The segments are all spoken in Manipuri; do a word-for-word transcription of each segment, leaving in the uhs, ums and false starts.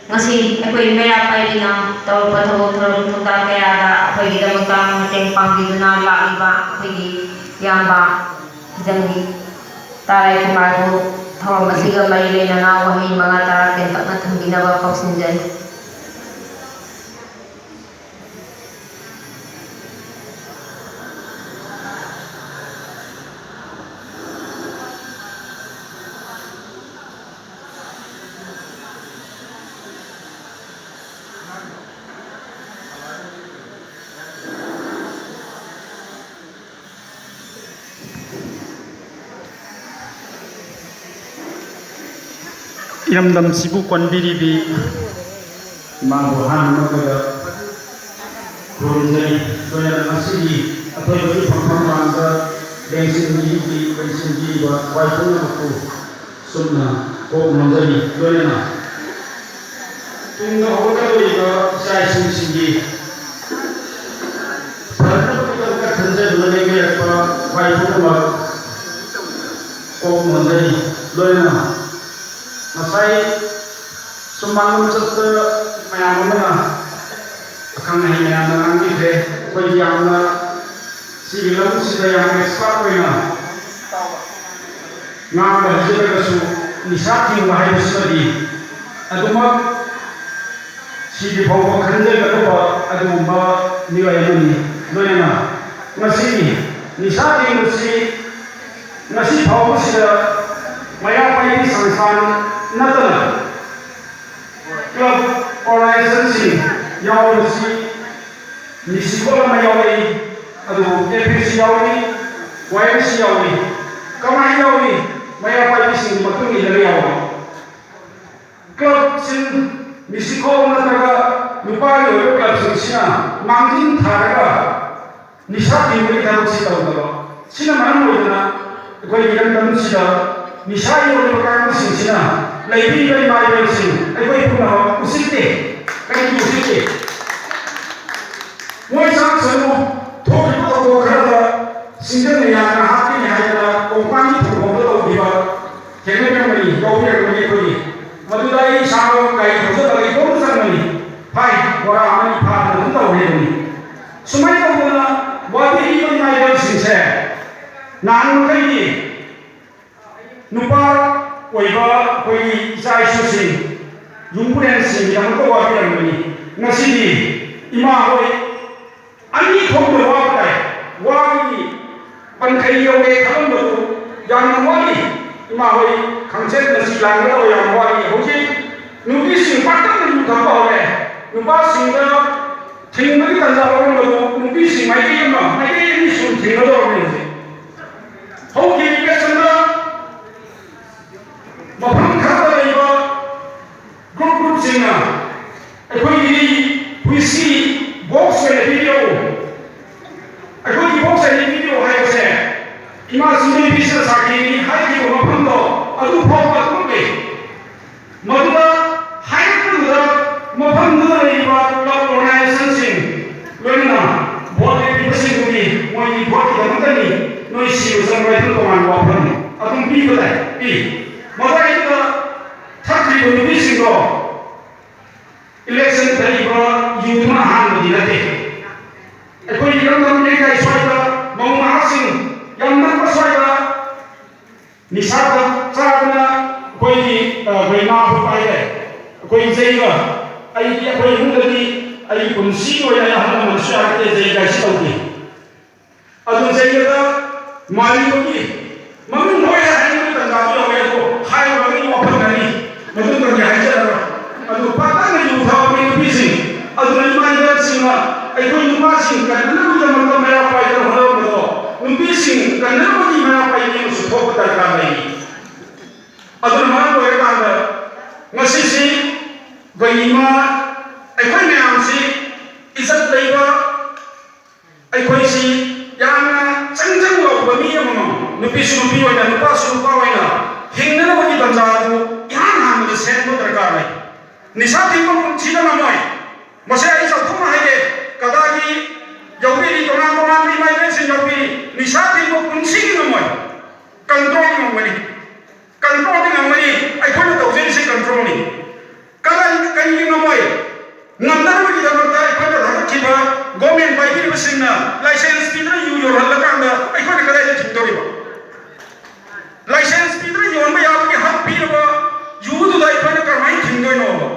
ꯉꯁꯤ ꯑꯩꯈꯣꯏ ꯃꯩꯔꯥ ꯄꯥꯏꯕꯤꯅ ꯇꯧꯔꯛꯄ ꯊꯕꯛ ꯊꯧꯔꯝ ꯊꯧꯗꯥꯡ ꯀꯌꯥꯗ ꯑꯩꯈꯣꯏꯒꯤꯗꯃꯛꯇ ꯃꯇꯦꯡ ꯄꯥꯡꯕꯤꯗꯨꯅ ꯂꯥꯛꯂꯤꯕ ꯑꯩꯈꯣꯏꯒꯤ ꯏꯌꯥꯝꯕ ꯍꯤꯖꯝꯒꯤ ꯇꯥꯔꯥꯏ ꯀꯨꯃꯥꯔꯕꯨ ꯊꯧꯔꯝ ꯑꯁꯤꯒ ꯃꯔꯤ ꯂꯩꯅꯅ ꯋꯥꯍꯩ ꯃꯉꯥ ꯇꯔꯥ ꯇꯦꯟꯇꯛꯅ ꯊꯝꯕꯤꯅꯕ ꯈꯧꯁꯤꯟꯖꯔꯤ꯫ ꯏꯔꯝꯗꯝꯁꯤꯕꯨ ꯀꯣꯟꯕꯤꯔꯤꯕꯤ ꯏꯃꯥꯕꯨ ꯍꯥꯟꯅ ꯃꯈꯣꯏꯗ ꯈꯨꯔꯨꯝꯖꯔꯤ꯫ ꯂꯣꯏꯅꯅ ꯉꯁꯤꯒꯤ ꯑꯊꯣꯏꯕꯒꯤ ꯐꯝꯐꯝ ꯂꯥꯡꯗ ꯂꯦꯡꯁꯤꯟꯕꯤꯔꯤꯕꯤ, ꯂꯦꯡꯁꯤꯟꯕꯤꯔꯤꯕ ꯈ꯭ꯋꯥꯏ ꯄꯨꯝꯅꯃꯛꯄꯨ ꯁꯨꯝꯅ ꯀꯣꯛ ꯅꯣꯝꯖꯔꯤ꯫ ꯂꯣꯏꯅꯅ ꯇꯨꯡꯗ ꯍꯧꯒꯠꯀꯗꯧꯔꯤꯕ ꯏꯆꯥ ꯏꯁꯨꯁꯤꯡꯒꯤ ꯐꯅꯕꯒꯤꯗꯃꯛꯇ ꯈꯟꯖꯗꯨꯅ ꯂꯦꯡꯕꯤꯔꯛꯄ ꯈ꯭ꯋꯥꯏ ꯄꯨꯝꯅꯃꯛ ꯀꯣꯛ ꯅꯣꯝꯖꯔꯤ꯫ ꯂꯣꯏꯅꯅ ꯉꯁꯥꯏ ꯁꯨꯝ ꯃꯥꯡꯂꯣꯝ ꯆꯠꯄ ꯃꯌꯥꯝ ꯑꯃꯅ ꯑꯈꯪ ꯑꯍꯩ ꯃꯌꯥꯝꯅ ꯉꯥꯡꯕꯤꯈ꯭ꯔꯦ꯫ ꯑꯩꯈꯣꯏ ꯌꯥꯝꯅ ꯁꯤꯒꯤ ꯂꯧꯁꯤꯗ ꯌꯥꯝꯅ expert ꯑꯣꯏꯅ ꯉꯥꯡꯕ ꯍꯩꯖꯗ꯭ꯔꯒꯁꯨ ꯅꯤꯁꯥ ꯊꯤꯡꯕ ꯍꯥꯏꯕꯁꯤꯃꯗꯤ ꯑꯗꯨꯃꯛ ꯁꯤꯗ꯭ꯔꯤ ꯐꯥꯎꯕ ꯈꯟꯖꯒꯗꯕ ꯑꯗꯨꯒꯨꯝꯕ ꯃꯤꯑꯣꯏ ꯑꯃꯅꯤ꯫ ꯂꯣꯏꯅꯅ ꯉꯁꯤ ꯅꯤꯁꯥ ꯊꯤꯡꯕꯁꯤ ꯉꯁꯤ ꯐꯥꯎꯕꯁꯤꯗ ꯃꯩꯔꯥ ꯄꯥꯏꯕꯤ ꯁꯪꯁꯊꯥꯟ ꯅꯠꯇꯅ club organizationꯁꯤꯡ ꯌꯥꯎꯔꯤꯕꯁꯤ ꯃꯤꯁꯤꯀꯣꯜ ꯑꯃ ꯌꯥꯎꯔꯛꯏ, ꯑꯗꯨꯕꯨ APC ꯌꯥꯎꯔꯤ, YMC ꯌꯥꯎꯔꯤ꯫ ꯀꯃꯥꯏꯅ ꯌꯥꯎꯔꯤ? ꯃꯩꯔꯥ ꯄꯥꯏꯕꯤꯁꯤꯡꯒꯤ ꯃꯇꯨꯡ ꯏꯜꯂꯒ ꯌꯥꯎꯔꯤ꯫ Clubꯁꯤꯡ, ꯃꯤꯁꯤꯀꯣꯜ ꯅꯠꯇ꯭ꯔꯒ ꯅꯨꯄꯥꯒꯤ ꯑꯣꯏꯕ clubꯁꯤꯡꯁꯤꯅ ꯃꯥꯡꯖꯤꯟ ꯊꯥꯔꯒ ꯅꯤꯁꯥ ꯊꯤꯡꯕꯒꯤ ꯊꯕꯛꯁꯤ ꯇꯧꯗꯕ꯫ ꯁꯤꯅ ꯃꯔꯝ ꯑꯣꯏꯗꯅ ꯑꯩꯈꯣꯏꯒꯤ ꯏꯔꯝꯗꯝꯁꯤꯗ ꯅꯤꯁꯥ ꯌꯣꯜꯂꯤꯕ ꯀꯥꯡꯕꯨꯁꯤꯡꯁꯤꯅ ꯂꯩꯕꯤꯔꯤꯕ ꯏꯃꯥ ꯏꯕꯦꯜꯁꯤꯡ ꯑꯩꯈꯣꯏ ꯄꯨꯝꯅꯃꯛ ꯎꯁꯤꯠꯇꯦ꯫ ꯀꯔꯤꯒꯤ ꯎꯁꯤꯠꯇꯦ? ꯃꯣꯏ ꯆꯥꯛ ꯁꯔꯨ ꯊꯣꯛꯈꯤꯕ ꯊꯧꯗꯣꯛ ꯈꯔꯗ ꯁꯤꯡꯖꯪ ꯃꯌꯥꯝꯅ ꯍꯥꯠꯀꯅꯤ ꯍꯥꯏꯗꯅ ꯀꯣꯡꯄꯥꯟꯒꯤ ꯊꯣꯡꯐꯝꯗ ꯇꯧꯈꯤꯕ ꯊꯦꯡꯅꯕꯤꯔꯝꯒꯅꯤ, ꯌꯥꯎꯕꯤꯔꯝꯒꯅꯤ ꯑꯩꯈꯣꯏꯒꯤ꯫ ꯃꯗꯨꯗ ꯑꯩ ꯏꯁꯥꯃꯛ ꯒꯥꯔꯤ ꯊꯧꯖꯕ ꯁꯤꯡꯒꯤꯗꯃꯛꯇ ꯋꯥꯕꯤꯔꯝꯕꯅꯤ꯫ ꯉꯁꯤꯗꯤ ꯏꯃꯥ ꯍꯣꯏ ꯑꯅꯤ ꯊꯣꯛꯅ ꯋꯥꯕ ꯇꯥꯏ꯫ ꯋꯥꯕꯒꯤ ꯄꯟꯈꯩ ꯌꯧꯔꯦ ꯈꯜꯂꯝꯕꯗꯨ ꯌꯥꯝꯅ ꯋꯥꯠꯂꯤ꯫ ꯏꯃꯥ ꯍꯣꯏ ꯈꯪꯆꯦꯠ ꯃꯆꯤ ꯂꯥꯡꯒꯗꯕ ꯌꯥꯝ ꯋꯥꯠꯂꯤ꯫ ꯍꯧꯖꯤꯛ ꯅꯨꯄꯤꯁꯤꯡ ꯄꯥꯛꯇꯛꯅ ꯌꯨ ꯊꯛꯄ ꯍꯧꯔꯦ꯫ ꯅꯨꯄꯥꯁꯤꯡꯗ ꯊꯤꯡꯕꯒꯤ ꯇꯥꯟꯖꯥ ꯂꯧꯔꯝꯕꯗꯨ ꯅꯨꯄꯤꯁꯤꯡ ꯃꯥꯏꯀꯩ ꯑꯃ, ꯃꯥꯏꯀꯩ ꯑꯅꯤ ꯁꯨꯅ ꯊꯤꯡꯒꯗꯧꯔꯕꯅꯤ ꯍꯧꯖꯤꯛ꯫ ꯍꯧꯈꯤꯕ ꯏꯂꯦꯛꯁꯟꯗ ꯃꯐꯝ ꯈꯔꯗ ꯂꯩꯕ ꯒ꯭ꯔꯨꯞ ꯒ꯭ꯔꯨꯞꯁꯤꯡꯅ ꯑꯩꯈꯣꯏꯒꯤꯗꯤ ꯄꯨꯟꯁꯤ ꯕꯣꯛꯁ ꯑꯣꯏꯅ ꯄꯤꯕꯤꯔꯛꯎ, ꯑꯩꯈꯣꯏꯒꯤ ꯕꯣꯛꯁ ꯑꯣꯏꯅ ꯄꯤꯕꯤꯔꯛꯎ ꯍꯥꯏꯕꯁꯦ ꯏꯃꯥ ꯁꯤꯡꯖꯃꯩ ꯅꯨꯄꯤꯁꯤꯅ ꯁꯥꯈꯤꯅꯤ ꯍꯥꯏꯈꯤꯕ ꯃꯐꯝꯗꯣ ꯑꯗꯨ ꯐꯥꯎꯕ ꯑꯗꯨꯃꯛ ꯂꯩ꯫ ꯃꯗꯨꯗ ꯍꯥꯏꯔꯛꯄꯗꯨꯗ ꯃꯐꯝꯗꯨꯗ ꯂꯩꯔꯤꯕ ꯀ꯭ꯂꯕ ꯑꯣꯔꯒꯅꯥꯏꯖꯦꯁꯟꯁꯤꯡ ꯂꯣꯏꯅꯅ ꯚꯣꯠ ꯂꯦꯞꯄꯤꯕꯁꯤꯡꯗꯨꯒꯤ ꯃꯣꯏꯒꯤ ꯚꯣꯠꯀꯤꯗꯃꯛꯇꯅꯤ ꯅꯣꯏ ꯁꯤꯕ ꯆꯪꯕ ꯍꯥꯏꯗꯨ ꯇꯣꯉꯥꯟꯕ ꯋꯥꯐꯝꯅꯤ꯫ ꯑꯗꯨꯝ ꯄꯤꯕ ꯇꯥꯏ, ꯄꯤ꯫ ꯃꯗꯨꯗ ꯊꯛꯈ꯭ꯔꯤꯕ ꯅꯨꯄꯤꯁꯤꯡꯗꯣ ꯏꯂꯦꯛꯁꯟ ꯊꯛꯏꯕ ꯌꯨꯗꯨꯅ ꯑꯍꯥꯟꯕꯗꯤ ꯅꯠꯇꯦ꯫ ꯑꯩꯈꯣꯏꯒꯤ ꯏꯔꯝꯗꯝ ꯂꯩꯀꯥꯏ ꯁ꯭ꯋꯥꯏꯗ ꯃꯧ ꯅꯍꯥꯁꯤꯡ ꯌꯥꯝ ꯅꯛꯄ ꯁ꯭ꯋꯥꯏꯗ ꯅꯤꯁꯥ ꯆꯥꯗꯅ ꯑꯩꯈꯣꯏꯒꯤ, ꯑ, ꯑꯩꯈꯣꯏ ꯉꯥ ꯐꯥꯕ ꯍꯥꯏꯔꯦ꯫ ꯑꯩꯈꯣꯏ ꯏꯆꯦꯒ ꯑꯩꯗꯤ ꯑꯩꯈꯣꯏ ꯏꯃꯨꯡꯗꯗꯤ ꯑꯩꯒꯤ ꯄꯨꯟꯁꯤꯒꯤ ꯑꯣꯏꯅ ꯑꯩ ꯑꯍꯜ ꯂꯃꯟꯁꯨ ꯌꯥꯔꯛꯇꯦ ꯖꯩ ꯀꯥꯏꯁꯤ ꯇꯧꯗꯦ꯫ ꯑꯗꯨ ꯖꯩꯒꯗ ꯃꯥꯔꯤꯕꯒꯤ ꯃꯃꯤꯡ ꯂꯣꯏꯅ ꯍꯥꯏꯅꯤꯡꯕ ꯇꯥꯟꯖꯥꯗꯨ ꯌꯧꯔꯦ꯫ ꯑꯗꯣ ꯍꯥꯏꯔꯨꯔꯒꯗꯤ ꯋꯥꯐꯝ ꯑꯅꯤ ꯃꯇꯨꯡꯗꯗꯤ ꯍꯥꯏꯖꯔꯔꯣꯏ꯫ ꯑꯗꯨ ꯄꯥꯛꯇꯛꯅ ꯌꯨ ꯊꯛꯄꯒꯤ ꯅꯨꯄꯤꯁꯤꯡ ꯑꯗꯨꯅ ꯏꯃꯥ ꯏꯕꯦꯜꯁꯤꯡꯅ ꯑꯩꯈꯣꯏ ꯅꯨꯄꯥꯁꯤꯡ ꯀꯟꯅꯅꯕꯒꯤꯗꯃꯛꯇ ꯃꯩꯔꯥ ꯄꯥꯏꯗꯅ ꯍꯣꯠꯅꯔꯝꯕꯗꯣ ꯅꯨꯄꯤꯁꯤꯡ ꯀꯟꯅꯅꯕꯒꯤ ꯃꯩꯔꯥ ꯄꯥꯏꯕꯤ ꯑꯃꯁꯨ ꯊꯣꯛꯄ ꯗꯔꯀꯥꯔ ꯂꯩ꯫ ꯑꯗꯨꯅ ꯃꯔꯝ ꯑꯣꯏꯔꯀꯥꯟꯗ ꯉꯁꯤꯁꯤ ꯑꯩꯈꯣꯏ ꯏꯃꯥ ꯑꯩꯈꯣꯏ ꯃꯌꯥꯝꯁꯤ ꯏꯖꯠ ꯂꯩꯕ ꯑꯩꯈꯣꯏꯁꯤ ꯌꯥꯝꯅ ꯆꯪ ꯆꯪ ꯂꯥꯎꯕ ꯃꯤ ꯑꯃꯃꯝ, ꯅꯨꯄꯤꯁꯨ ꯅꯨꯄꯤ ꯑꯣꯏꯅ, ꯅꯨꯄꯥꯁꯨ ꯅꯨꯄꯥ ꯑꯣꯏꯅ ꯍꯤꯡꯅꯅꯕꯒꯤ ꯇꯥꯟꯖꯥ ꯑꯗꯨ ꯏꯍꯥꯟ ꯍꯥꯟꯕꯗ ꯁꯦꯝꯕ ꯗꯔꯀꯥꯔ ꯂꯩ꯫ ꯅꯤꯁꯥ ꯊꯤꯡꯕ ꯄꯨꯟꯁꯤꯗ ꯉꯝꯃꯣꯏ꯫ ꯃꯁꯤ ꯑꯩ ꯆꯥꯎꯊꯣꯛꯅ ꯍꯥꯏꯒꯦ, ꯀꯗꯥꯒꯤ ꯌꯥꯎꯕꯤꯔꯤ, ꯇꯣꯉꯥꯟ ꯇꯣꯉꯥꯟꯕ ꯏꯃꯥ ꯏꯕꯦꯜꯁꯤꯡ ꯌꯥꯎꯕꯤꯔꯤ, ꯅꯤꯁꯥ ꯊꯤꯡꯕ ꯄꯨꯟꯁꯤꯒꯤ ꯉꯝꯃꯣꯏ꯫ ꯀꯟꯇ꯭ꯔꯣꯜ ꯉꯝꯒꯅꯤ, ꯀꯟꯇ꯭ꯔꯣꯜꯗꯤ ꯉꯝꯒꯅꯤ꯫ ꯑꯩꯈꯣꯏꯅ ꯇꯧꯖꯔꯤꯁꯤ ꯀꯟꯇ꯭ꯔꯣꯜꯅꯤ꯫ ꯀꯔꯤ, ꯀꯔꯤꯒꯤ ꯉꯝꯃꯣꯏ? ꯉꯝꯅꯅꯕꯒꯤꯗꯃꯛꯇ ꯑꯩꯈꯣꯏꯅ ꯊꯥꯒꯠꯈꯤꯕ ꯒꯣꯔꯃꯦꯟ ꯄꯥꯏꯕꯤꯔꯤꯕꯁꯤꯡꯅ ꯂꯥꯏꯁꯦꯟꯁ ꯄꯤꯗꯨꯅ ꯌꯨ ꯌꯣꯜꯍꯜꯂꯀꯥꯟꯗ ꯑꯩꯈꯣꯏꯅ ꯀꯗꯥꯏꯗ ꯊꯤꯡꯗꯧꯔꯤꯕ? ꯂꯥꯏꯁꯦꯟꯁ ꯄꯤꯗꯨꯅ ꯌꯣꯟꯕ ꯌꯥꯕꯒꯤ ꯍꯛ ꯄꯤꯔꯕ ꯌꯨꯗꯨꯗ ꯑꯩꯈꯣꯏꯅ ꯀꯔꯝꯍꯥꯏꯅ ꯊꯤꯡꯗꯣꯏꯅꯣꯕ?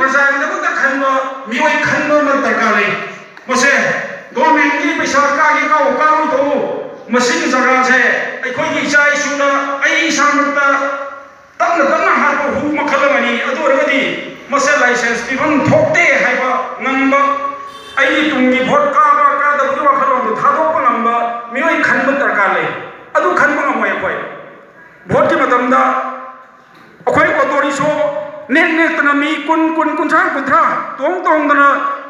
ꯄ꯭ꯔꯖꯥꯒꯤꯗꯃꯛꯇ ꯈꯟꯕ ꯃꯤꯑꯣꯏ ꯈꯟꯕ ꯑꯃ ꯗꯔꯀꯥꯔ ꯂꯩ꯫ ꯃꯁꯦ ꯒꯣꯔꯃꯦꯟꯒꯤ ꯄꯩꯁꯥ ꯀꯥꯒꯦ ꯀꯥꯎ ꯀꯥꯔꯣꯏ ꯇꯧ꯫ ꯃꯁꯤꯒꯤ ꯖꯒꯥꯁꯦ ꯑꯩꯈꯣꯏꯒꯤ ꯏꯆꯥ ꯏꯁꯨꯅ, ꯑꯩ ꯏꯁꯥꯃꯛꯇ ꯇꯞꯅ ꯇꯞꯅ ꯍꯥꯠꯄ ꯍꯨ ꯃꯈꯜ ꯑꯃꯅꯤ꯫ ꯑꯗꯨ ꯑꯣꯏꯔꯒꯗꯤ ꯃꯁꯦ ꯂꯥꯏꯁꯦꯟꯁ ꯄꯤꯐꯝ ꯊꯣꯛꯇꯦ ꯍꯥꯏꯕ ꯉꯝꯕ, ꯑꯩꯒꯤ ꯇꯨꯡꯒꯤ ꯚꯣꯠ ꯀꯥꯕ ꯀꯥꯗꯕꯒꯤ ꯋꯥꯈꯜꯂꯣꯟꯗꯨ ꯊꯥꯗꯣꯛꯄ ꯉꯝꯕ ꯃꯤꯑꯣꯏ ꯈꯟꯕ ꯗꯔꯀꯥꯔ ꯂꯩ꯫ ꯑꯗꯨ ꯈꯟꯕ ꯉꯝꯃꯣꯏ ꯑꯩꯈꯣꯏ꯫ ꯚꯣꯠꯀꯤ ꯃꯇꯝꯗ ꯑꯩꯈꯣꯏ ꯑꯣꯇꯣ ꯔꯤꯛꯁꯣ ꯅꯦꯛ ꯅꯦꯛꯇꯅ ꯃꯤ ꯀꯨꯟ, ꯀꯨꯟ, ꯀꯨꯟꯊ꯭ꯔꯥ, ꯀꯨꯟꯊ꯭ꯔꯥ ꯇꯣꯡ ꯇꯣꯡꯗꯅ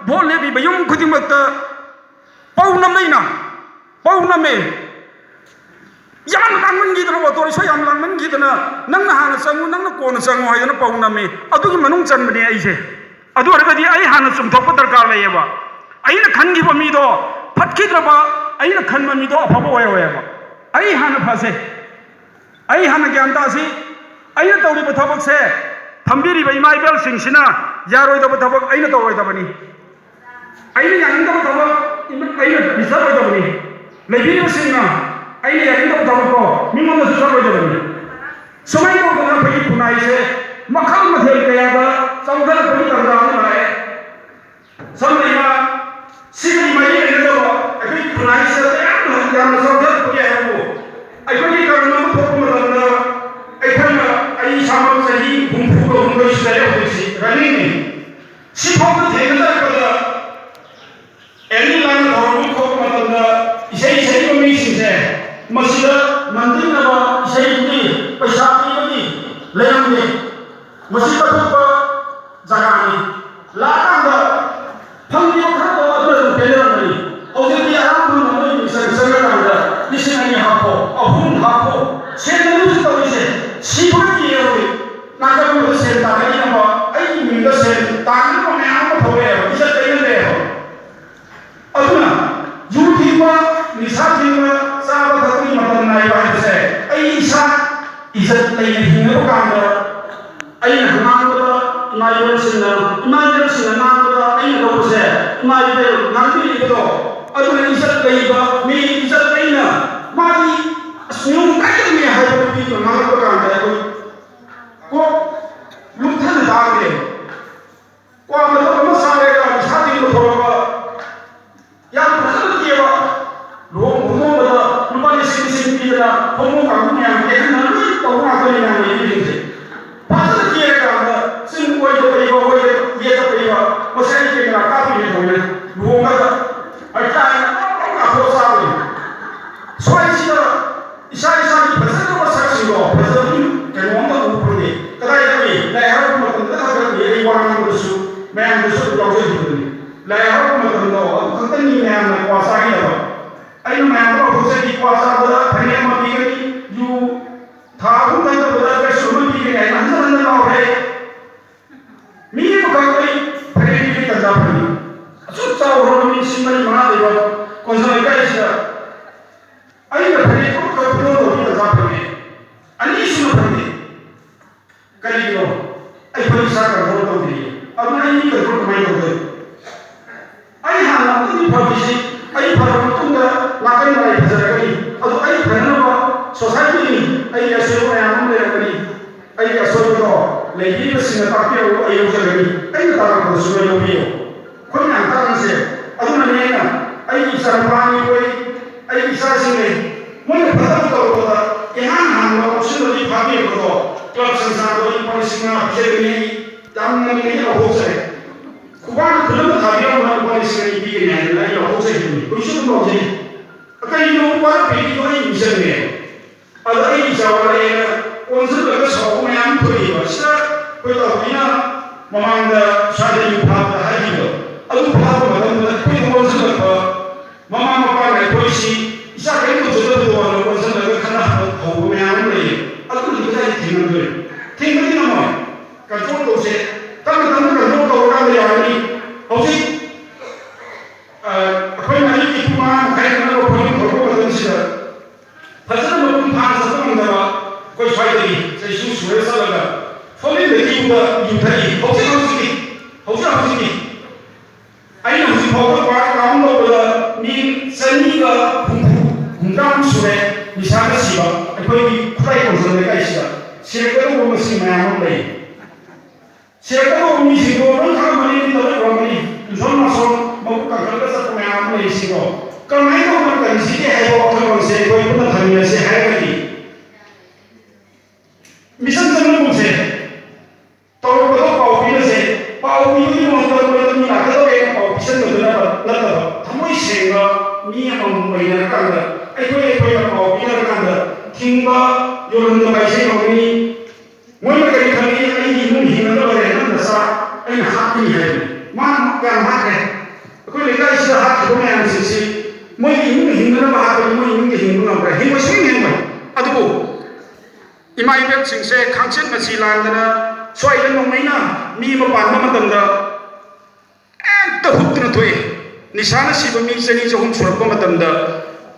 ꯚꯣꯠ ꯂꯦꯞꯄꯤꯕ ꯌꯨꯝ ꯈꯨꯗꯤꯡꯃꯛꯇ ꯄꯧ ꯅꯝꯅꯩꯅ, ꯄꯧ ꯅꯝꯃꯦ꯫ ꯌꯥꯝ ꯂꯥꯡꯃꯟꯈꯤꯗꯅ, ꯑꯣꯇꯣ ꯔꯤꯛꯁꯣ ꯌꯥꯝ ꯂꯥꯡꯃꯟꯈꯤꯗꯅ, "ꯅꯪꯅ ꯍꯥꯟꯅ ꯆꯪꯉꯨ, ꯅꯪꯅ ꯀꯣꯟꯅ ꯆꯪꯉꯨ" ꯍꯥꯏꯗꯅ ꯄꯧ ꯅꯝꯃꯤ꯫ ꯑꯗꯨꯒꯤ ꯃꯅꯨꯡ ꯆꯟꯕꯅꯦ ꯑꯩꯁꯦ꯫ ꯑꯗꯨ ꯑꯣꯏꯔꯒꯗꯤ ꯑꯩ ꯍꯥꯟꯅ ꯆꯨꯝꯊꯣꯛꯄ ꯗꯔꯀꯥꯔ ꯂꯩꯌꯦꯕ꯫ ꯑꯩꯅ ꯈꯟꯈꯤꯕ ꯃꯤꯗꯣ ꯐꯠꯈꯤꯗ꯭ꯔꯕ, ꯑꯩꯅ ꯈꯟꯕ ꯃꯤꯗꯣ ꯑꯐꯕ ꯑꯣꯏꯔꯣꯏꯕ꯫ ꯑꯩ ꯍꯥꯟꯅ ꯐꯁꯦ, ꯑꯩ ꯍꯥꯟꯅ ꯒ꯭ꯌꯥꯟ ꯇꯥꯁꯤ꯫ ꯑꯩꯅ ꯇꯧꯔꯤꯕ ꯊꯕꯛꯁꯦ ꯐꯝꯕꯤꯔꯤꯕ ꯏꯃꯥ ꯏꯕꯦꯜꯁꯤꯡꯁꯤꯅ ꯌꯥꯔꯣꯏꯗꯕ ꯊꯕꯛ ꯑꯩꯅ ꯇꯧꯔꯣꯏꯗꯕꯅꯤ꯫ ꯑꯩꯅ ꯌꯥꯅꯤꯡꯗꯕ ꯊꯕꯛ ꯑꯩꯅ ꯆꯠꯂꯣꯏꯗꯕꯅꯤ꯫ ꯂꯩꯕꯤꯔꯤꯕꯁꯤꯡꯅ ꯑꯩꯅ ꯌꯥꯅꯤꯡꯗꯕ ꯊꯕꯛꯇꯣ ꯃꯤꯉꯣꯟꯗꯁꯨ ꯆꯠꯂꯣꯏꯗꯕꯅꯤ꯫ ꯁꯨꯃꯥꯏꯅ ꯇꯧꯗꯅ ꯑꯩꯈꯣꯏꯒꯤ ꯈꯨꯟꯅꯥꯏꯁꯦ ꯃꯈꯜ ꯃꯊꯦꯜ ꯀꯌꯥꯗ ꯆꯥꯎꯊꯔꯛꯄꯒꯤ ꯇꯥꯟꯖꯥ ꯑꯃ ꯂꯥꯛꯑꯦ꯫ ꯁꯝꯅ ꯍꯥꯏꯔꯕꯗ, ꯁꯤꯒꯤ ꯃꯔꯤ ꯂꯩꯅꯗꯕ ꯑꯩꯈꯣꯏꯒꯤ ꯈꯨꯟꯅꯥꯏꯁꯤꯗ ꯌꯥꯝꯅ, ꯌꯥꯝꯅ ꯆꯥꯎꯊꯔꯛꯄ ꯌꯥꯏ ꯍꯥꯏꯕꯕꯨ, ꯑꯩꯈꯣꯏꯒꯤ ꯀꯔꯝꯅ ꯊꯣꯛꯄ ꯃꯇꯝꯗ ꯑꯩꯈꯣꯏꯅ, ꯑꯩ ꯏꯁꯥꯃꯛ ꯆꯍꯤ ꯍꯨꯝꯐꯨꯒ ꯍꯨꯝꯗꯣꯏ ꯁꯨꯔꯦ ꯍꯧꯖꯤꯛꯁꯤ, ꯔꯟꯅꯤꯡꯅꯤ꯫ ꯁꯤꯐꯥꯎꯗ ꯊꯦꯡꯅꯖꯔꯛꯄꯗ ꯑꯦꯅꯤ ꯂꯥꯏꯟ ꯊꯧꯔꯝ ꯑꯃ ꯊꯣꯛꯄ ꯃꯇꯝꯗ ꯏꯁꯩ ꯁꯛꯏꯕ ꯃꯤꯁꯤꯡꯁꯦ ꯃꯁꯤꯗ ꯃꯟꯇꯤꯛꯅꯕ ꯏꯁꯩꯗꯨꯒꯤ ꯄꯩꯁꯥ ꯄꯤꯕꯒꯤ ꯂꯩꯔꯝꯗꯦ꯫ ꯃꯁꯤ ꯀꯠꯊꯣꯛꯄ ꯖꯒꯥꯅꯤ꯫ ꯂꯥꯛꯑꯀꯥꯟꯗ ꯐꯪꯈꯤꯕ ꯈꯔꯗꯣ ꯑꯗꯨꯅ ꯑꯗꯨꯝ ꯄꯦꯟꯅꯔꯝꯒꯅꯤ꯫ ꯍꯧꯖꯤꯛꯇꯤ ꯑꯌꯥꯝꯕꯅ ꯃꯣꯏ ꯃꯤꯁꯟ ꯆꯪꯉꯀꯥꯟꯗ ꯂꯤꯁꯤꯡ ꯑꯅꯤ ꯍꯥꯞꯄꯣ, ꯑꯍꯨꯝ ꯍꯥꯞꯄꯣ, ꯁꯦꯟ ꯑꯗꯨꯝ ꯇꯧꯔꯤꯁꯦ꯫ ꯁꯤꯕꯒ ꯀꯤꯔꯦ ꯍꯧꯖꯤꯛ꯫ ꯅꯥꯀꯟꯗ ꯁꯦꯟ ꯇꯥꯟꯅꯔꯤꯅꯕ, ꯑꯩꯒꯤ ꯃꯤꯡꯗ ꯁꯦꯟ ꯇꯥꯟꯅꯕ ꯃꯌꯥꯝ ꯑꯃ ꯊꯣꯛꯂꯛꯑꯦꯕ, ꯏꯖꯠ ꯂꯩꯅꯗ꯭ꯔꯦꯕ꯫ ꯑꯗꯨꯅ ꯌꯨ ꯊꯤꯡꯕ, ꯅꯤꯁꯥ ꯊꯤꯡꯕ, ꯆꯥꯕ ꯊꯛꯄꯒꯤ ꯃꯇꯝ ꯅꯥꯏꯕ ꯍꯥꯏꯕꯁꯦ ꯑꯩ ꯏꯁꯥ ꯏꯖꯠ ꯂꯩꯅ ꯍꯤꯡꯅꯕ ꯀꯥꯟꯗ ꯑꯩꯅ ꯉꯥꯡꯕꯗ ꯏꯃꯥ ꯏꯕꯦꯜꯁꯤꯡꯅ, ꯏꯃꯥ ꯏꯕꯦꯜꯁꯤꯡꯅ ꯉꯥꯡꯕꯗ ꯑꯩꯅ ꯂꯧꯕꯁꯦ, ꯏꯃꯥ ꯏꯕꯦꯜ ꯉꯥꯡꯕꯤꯔꯤꯕꯗꯣ ꯑꯗꯨꯅ ꯏꯖꯠ ꯂꯩꯕ ꯃꯤ, ꯏꯖꯠ ꯂꯩꯅ ꯃꯥꯒꯤ ꯑꯁ ꯅꯤꯌꯣꯝ ꯀꯥꯏꯗꯕꯅꯤ ꯍꯥꯏꯕ ꯅꯨꯄꯤꯗꯨꯅ ꯉꯥꯡꯂꯛꯄ ꯀꯥꯟꯗ ꯑꯩꯈꯣꯏ ꯀꯣꯛ ꯂꯨꯞꯊꯅ ꯇꯥꯈ꯭ꯔꯦ꯫ ꯐꯖꯕꯒꯤ ꯀꯩꯅꯣꯝꯇ ꯎꯕ ꯐꯪꯗꯦ꯫ ꯀꯗꯥꯏꯗ ꯎꯏ? ꯂꯥꯏ ꯍꯔꯥꯎꯕ ꯃꯇꯝꯗ ꯈꯛꯇ ꯎꯏ꯫ ꯑꯩ ꯋꯥ ꯉꯥꯡꯕꯗꯁꯨ ꯃꯌꯥꯝꯗꯁꯨ ꯑꯗꯨꯝ ꯌꯥꯎꯖꯈꯤꯕꯅꯤ꯫ ꯂꯥꯏ ꯍꯔꯥꯎꯕ ꯃꯇꯝꯗꯣ ꯑꯗꯨ ꯈꯛꯇꯅꯤ ꯃꯌꯥꯝꯅ ꯀ꯭ꯋꯥ ꯆꯥꯈꯤꯗꯕ꯫ ꯑꯩꯅ ꯃꯌꯥꯝꯗ ꯍꯧꯗꯣꯛꯆꯈꯤ, ꯀ꯭ꯋꯥ ꯆꯥꯕꯗ ꯐꯅꯦꯛ ꯑꯃ ꯄꯤꯒꯅꯤ, ꯌꯨ ꯊꯥ ꯑꯍꯨꯝ ꯊꯛꯇꯕꯗ ꯀꯩꯁꯨ ꯑꯃ ꯄꯤꯒꯅꯤ ꯍꯥꯏꯅ ꯍꯟꯖꯤꯟ ꯍꯟꯖꯤꯟ ꯂꯥꯎꯔꯦ꯫ ꯃꯤ ꯑꯃꯈꯛ ꯑꯩ ꯐꯅꯦꯛ ꯄꯤꯕꯒꯤ ꯇꯟꯖꯥ ꯐꯪꯉꯤ꯫ ꯑꯁꯨꯛ ꯆꯥꯎꯈ꯭ꯔꯕ ꯃꯤ ꯂꯤꯁꯤꯡ ꯃꯔꯤ ꯃꯉꯥ ꯂꯩꯕ ꯀꯣꯟꯁꯥꯡ ꯂꯩꯀꯥꯏꯁꯤꯗ ꯑꯩꯅ ꯐꯅꯦꯛ ꯑꯃꯈꯛ ꯄꯤꯊꯣꯛꯅꯕꯒꯤ ꯇꯟꯖꯥ ꯐꯪꯉꯦ꯫ ꯑꯅꯤꯁꯨꯅ ꯐꯪꯗꯦ꯫ ꯀꯔꯤꯒꯤꯅꯣ? ꯑꯩꯈꯣꯏ ꯏꯁꯥ ꯀꯟꯇ꯭ꯔꯣꯜ ꯇꯧꯗ꯭ꯔꯤꯌꯦ꯫ ꯑꯗꯨꯅ ꯑꯩ ꯃꯤ ꯀꯟꯇ꯭ꯔꯣꯜ ꯀꯃꯥꯏꯅ ꯇꯧꯗꯣꯏꯅꯣ? ꯑꯩ ꯍꯥꯟꯅ ꯑꯃꯨꯛꯇꯪꯗꯤ ꯐꯈꯤꯁꯤ, ꯑꯩ ꯐꯔꯕ ꯃꯇꯨꯡꯗ ꯅꯥꯀꯟ ꯅꯥꯏ ꯐꯖꯔꯛꯀꯅꯤ꯫ ꯑꯗꯨ ꯑꯩ ꯐꯅꯅꯕ ꯁꯣꯁꯥꯏꯇꯤꯒꯤ ꯑꯩꯒꯤ ꯑꯁꯣꯏꯕ ꯃꯌꯥꯝ ꯑꯃ ꯂꯩꯔꯝꯒꯅꯤ꯫ ꯑꯩꯒꯤ ꯑꯁꯣꯏꯕꯗꯣ ꯂꯩꯕꯤꯔꯤꯕꯁꯤꯡꯅ ꯇꯥꯛꯄꯤꯔꯛꯎ, ꯑꯩ ꯂꯧꯖꯒꯅꯤ꯫ ꯑꯩꯅ ꯇꯥꯛꯂꯛꯄꯗꯁꯨ ꯂꯣꯏ ꯂꯧꯕꯤꯌꯨ꯫ ꯑꯩꯈꯣꯏ ꯃꯌꯥꯝ ꯇꯥꯛꯂꯁꯦ꯫ ꯑꯗꯨꯅꯅꯦ ꯑꯩꯅ ꯑꯩꯒꯤ ꯏꯆꯥ ꯅꯨꯄꯥ ꯑꯅꯤ ꯄꯣꯛꯏ, ꯑꯩꯒꯤ ꯏꯆꯥꯁꯤꯡ ꯂꯩ꯫ ꯃꯣꯏꯅ ꯐꯠꯇꯕ ꯇꯧꯔꯛꯄꯗ ꯏꯍꯥꯟ ꯍꯥꯟꯕ ꯂꯧꯁꯤꯟꯕꯒꯤ ꯐꯥꯕꯤꯔꯛꯄꯗꯣ ꯀ꯭ꯂꯕ ꯁꯪꯁꯊꯥꯟꯗꯣ ꯑꯩ ꯂꯨꯄꯥ ꯂꯤꯁꯤꯡ ꯃꯉꯥ ꯄꯤꯖꯒꯅꯤ꯫ ꯑꯩ ꯌꯥꯝ ꯉꯝꯃꯤꯉꯩ ꯂꯧꯍꯧꯖꯔꯦ꯫ ꯈꯨꯕꯥꯛꯅ ꯈꯨꯠ ꯑꯃ ꯊꯥꯕꯤꯔꯝꯕ ꯂꯨꯄꯥ ꯂꯤꯁꯤꯡ ꯑꯅꯤ ꯄꯤꯒꯅꯤ ꯍꯥꯏꯗꯅ ꯑꯩ ꯂꯧꯍꯧꯖꯈꯤꯕꯅꯤ꯫ ꯍꯧꯖꯤꯛꯁꯨ ꯑꯗꯨꯝ ꯂꯧꯖꯩ꯫ ꯀꯔꯤꯒꯤꯅꯣ ꯋꯥꯔꯛꯄꯤꯔꯤꯗꯣ ꯑꯩ ꯅꯤꯡꯁꯤꯡꯉꯦ꯫ ꯑꯗ ꯑꯩ ꯏꯆꯥ ꯋꯥꯔꯛꯑꯦꯅ ꯑꯣꯟꯁꯤꯜꯂꯒ ꯁꯥꯎꯕ ꯃꯌꯥꯝ ꯊꯣꯛꯏꯕ꯫ ꯁꯤꯗ ꯑꯩꯈꯣꯏ ꯇꯧꯕꯤꯅ ꯃꯃꯥꯡꯗ ꯁ꯭ꯋꯥꯏꯗ ꯌꯨ ꯐꯥꯕꯗ ꯍꯥꯏꯈꯤꯕꯗꯣ, ꯑꯗꯨ ꯐꯥꯕ ꯃꯇꯝꯗ ꯑꯩꯈꯣꯏꯗ ꯑꯣꯟꯁꯤꯜꯂꯛꯄ ꯃꯃꯥ ꯃꯄꯥꯅ ꯑꯩꯈꯣꯏꯁꯤ ꯏꯆꯥ ꯀꯔꯤꯝ ꯇꯧꯖꯗꯕꯗꯣꯅ ꯑꯣꯟꯁꯤꯜꯂꯒ ꯈꯠꯅ ꯍꯧꯕ ꯃꯌꯥꯝ ꯑꯃ ꯂꯩꯌꯦ꯫ ꯑꯗꯨꯗꯤ ꯀꯗꯥꯏꯗ ꯊꯦꯡꯅꯗꯣꯏꯅꯣ? ꯊꯦꯡꯕꯗꯤ ꯉꯝꯃꯣꯏ꯫ ꯀꯟꯇ꯭ꯔꯣꯜ ꯇꯧꯁꯦ꯫ ꯇꯞꯅ ꯇꯞꯅ ꯀꯟꯇ꯭ꯔꯣꯜ ꯇꯧꯔꯀꯥꯟꯗ ꯌꯥꯔꯅꯤ꯫ ꯍꯧꯖꯤꯛ ꯑ, ꯑꯩꯈꯣꯏꯅ ꯑꯌꯨꯛꯀꯤ ꯄꯨꯡ ꯃꯉꯥ ꯃꯈꯥꯏ ꯅꯪꯅꯕ ꯐꯣꯔꯃꯤꯡ ꯊꯣꯛꯄ ꯃꯇꯝꯁꯤꯗ ꯐꯖꯅ ꯃꯄꯨꯡ ꯐꯥꯅ ꯆꯠꯄ ꯉꯝꯗꯕ ꯑꯩꯈꯣꯏ ꯁ꯭ꯋꯥꯏꯗꯒꯤ ꯆꯩꯁꯨ ꯁꯨꯔ ꯆꯠꯂꯒ ꯐꯣꯔꯃꯤꯡꯗ ꯀꯤꯌꯨꯗ ꯌꯨ ꯊꯛꯏ꯫ ꯍꯧꯖꯤꯛ ꯍꯧꯖꯤꯛꯀꯤ, ꯍꯧꯖꯤꯛ ꯍꯧꯖꯤꯛꯀꯤ ꯑꯩꯅ ꯍꯧꯖꯤꯛ ꯐꯥꯎꯕ ꯄꯥꯔꯠ ꯀꯥꯎꯟ ꯇꯧꯕꯗ ꯃꯤ ꯆꯅꯤꯒ ꯍꯨꯝꯐꯨ, ꯍꯨꯝꯗ꯭ꯔꯥꯃꯨꯛ ꯁꯨꯔꯦ ꯅꯤꯁꯥꯗ ꯁꯤꯕ꯫ ꯑꯩꯈꯣꯏꯒꯤ ꯈꯨꯔꯥꯏ ꯀꯣꯟꯖꯝ ꯂꯩꯀꯥꯏꯁꯤꯗ ꯁꯤꯔꯛꯀꯗꯧꯕ ꯃꯁꯤꯡ ꯃꯌꯥꯝ ꯑꯃ ꯂꯩ꯫ ꯁꯦꯜ ꯇꯧꯕ ꯃꯤꯁꯤꯡꯗꯣ ꯂꯣꯏ ꯈꯪꯉꯝꯃꯅꯤ, ꯃꯤ ꯂꯣꯏ ꯎꯔꯝꯃꯅꯤ꯫ ꯇꯨꯏꯁꯟ ꯃꯥꯁꯇꯔ ꯃꯕꯨꯛ ꯀꯟꯈꯠꯂꯒ ꯆꯠꯄ ꯃꯌꯥꯝ ꯑꯃ ꯂꯩꯔꯤꯁꯤꯡꯗꯣ ꯀꯃꯥꯏꯅ ꯇꯧꯗꯅ ꯀꯟꯁꯤꯒꯦ ꯍꯥꯏꯕ ꯋꯥꯈꯜꯂꯣꯟꯁꯦ ꯑꯩꯈꯣꯏ ꯄꯨꯟꯅ ꯊꯝꯃꯤꯟꯅꯁꯦ ꯍꯥꯏꯔꯒꯗꯤ, ꯃꯤꯆꯪ ꯆꯪꯕꯒꯨꯝꯁꯦ, ꯇꯧꯔꯛꯄꯗꯣ ꯄꯥꯎ ꯄꯤꯅꯁꯦ꯫ ꯄꯥꯎ ꯄꯤꯕꯒꯤ ꯃꯍꯨꯠꯇ ꯃꯣꯏꯗ ꯃꯤ ꯂꯥꯛꯀꯗꯧꯔꯦꯅ ꯄꯥꯎ ꯄꯤꯁꯟꯕꯗꯨ ꯅꯠꯇꯕ, ꯅꯠꯇꯕ ꯊꯃꯣꯏ ꯁꯦꯡꯕ ꯃꯤ ꯑꯃꯃꯝ ꯑꯣꯏꯅꯔꯀꯥꯟꯗ, ꯑꯩꯈꯣꯏ ꯑꯩꯈꯣꯏꯅ ꯄꯥꯎ ꯄꯤꯅꯔꯀꯥꯟꯗ ꯊꯤꯡꯕ ꯂꯨꯝꯅ ꯄꯥꯏꯖꯩ ꯉꯝꯒꯅꯤ꯫ ꯃꯣꯏꯅ ꯀꯔꯤ ꯈꯜꯂꯤ? "ꯑꯩꯒꯤ ꯏꯃꯨꯡ ꯍꯤꯡꯅꯅꯕ ꯔꯦꯟ ꯑꯃꯗ ꯆꯥꯛ ꯑꯩꯅ ꯍꯥꯠꯀꯅꯤ" ꯍꯥꯏꯕꯅꯤ꯫ ꯃꯥꯅ ꯀꯌꯥꯝ ꯍꯥꯠꯈ꯭ꯔꯦ? ꯑꯩꯈꯣꯏ ꯂꯩꯀꯥꯏꯁꯤꯗ ꯍꯥꯠꯈꯤꯕ ꯃꯌꯥꯝꯁꯤꯡꯁꯤ ꯃꯣꯏꯒꯤ ꯏꯃꯨꯡ ꯍꯤꯡꯅꯅꯕ ꯍꯥꯠꯄꯅꯤ꯫ ꯃꯣꯏ ꯏꯃꯨꯡꯗꯤ ꯍꯤꯡꯕ ꯉꯝꯈ꯭ꯔꯦ, ꯍꯤꯡꯕ ꯁꯨꯡꯍꯤꯡ ꯍꯤꯡꯉꯣꯏ꯫ ꯑꯗꯨꯕꯨ ꯏꯃꯥ ꯏꯕꯦꯟꯁꯤꯡꯁꯦ ꯈꯥꯡꯆꯦꯠ ꯃꯆꯤ ꯂꯥꯟꯗꯅ ꯁ꯭ꯋꯥꯏꯗ ꯅꯣꯡꯃꯩꯅ ꯃꯤ ꯑꯃ ꯄꯥꯟꯕ ꯃꯇꯝꯗ ꯍꯦꯛꯇ ꯍꯨꯞꯇꯨꯅ ꯊꯣꯛꯑꯦ꯫ ꯅꯤꯁꯥꯅ ꯁꯤꯕ ꯃꯤ ꯆꯅꯤ ꯆꯍꯨꯝ ꯁꯨꯔꯛꯄ ꯃꯇꯝꯗ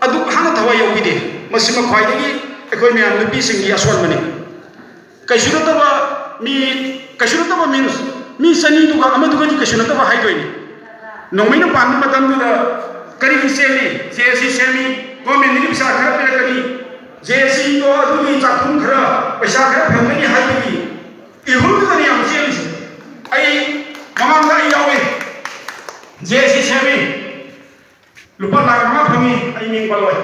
ꯑꯗꯨꯛ ꯍꯥꯟꯅ ꯊꯋꯥꯏ ꯌꯥꯎꯕꯤꯗꯦ꯫ ꯃꯁꯤꯃ ꯈ꯭ꯋꯥꯏꯗꯒꯤ ꯑꯩꯈꯣꯏ ꯃꯌꯥꯝ ꯅꯨꯄꯤꯁꯤꯡꯒꯤ ꯑꯁꯣꯟꯕꯅꯤ꯫ ꯀꯩꯁꯨ ꯅꯠꯇꯕ ꯃꯤ, ꯀꯩꯁꯨ ꯅꯠꯇꯕ ꯃꯤꯟꯁ ꯃꯤ ꯆꯅꯤꯗꯨꯒ ꯑꯃꯗꯨꯒꯗꯤ ꯀꯩꯁꯨ ꯅꯠꯇꯕ ꯍꯥꯏꯗꯣꯏꯅꯤ꯫ ꯅꯣꯡꯃꯩꯅ ꯄꯥꯟꯕ ꯃꯇꯝꯗꯨꯗ ꯀꯔꯤꯒꯤ ꯁꯦꯝꯃꯤ? ꯖꯦ ꯑꯦꯁ ꯁꯤ ꯁꯦꯝꯃꯤ, ꯒꯣꯔꯃꯦꯟꯗꯒꯤ ꯄꯩꯁꯥ ꯈꯔ ꯄꯤꯔꯛꯀꯅꯤ, ꯖꯦ ꯑꯦꯁ ꯁꯤꯗꯣ ꯑꯗꯨꯒꯤ ꯆꯥꯛꯊꯨꯝ ꯈꯔ ꯄꯩꯁꯥ ꯈꯔ ꯐꯪꯒꯅꯤ ꯍꯥꯏꯕꯒꯤ ꯏꯍꯨꯜꯗꯨꯗꯅꯤ ꯌꯥꯝ ꯆꯦꯜꯂꯤꯁꯦ꯫ ꯑꯩ ꯃꯃꯥꯡꯗ ꯑꯩ ꯌꯥꯎꯋꯦ, ꯖꯦ ꯑꯦꯁ ꯁꯤ ꯁꯦꯝꯃꯤ, ꯂꯨꯄꯥ ꯂꯥꯈ ꯃꯉꯥ ꯐꯪꯉꯤ, ꯑꯩ ꯃꯤꯡ ꯄꯜꯂꯣꯏ꯫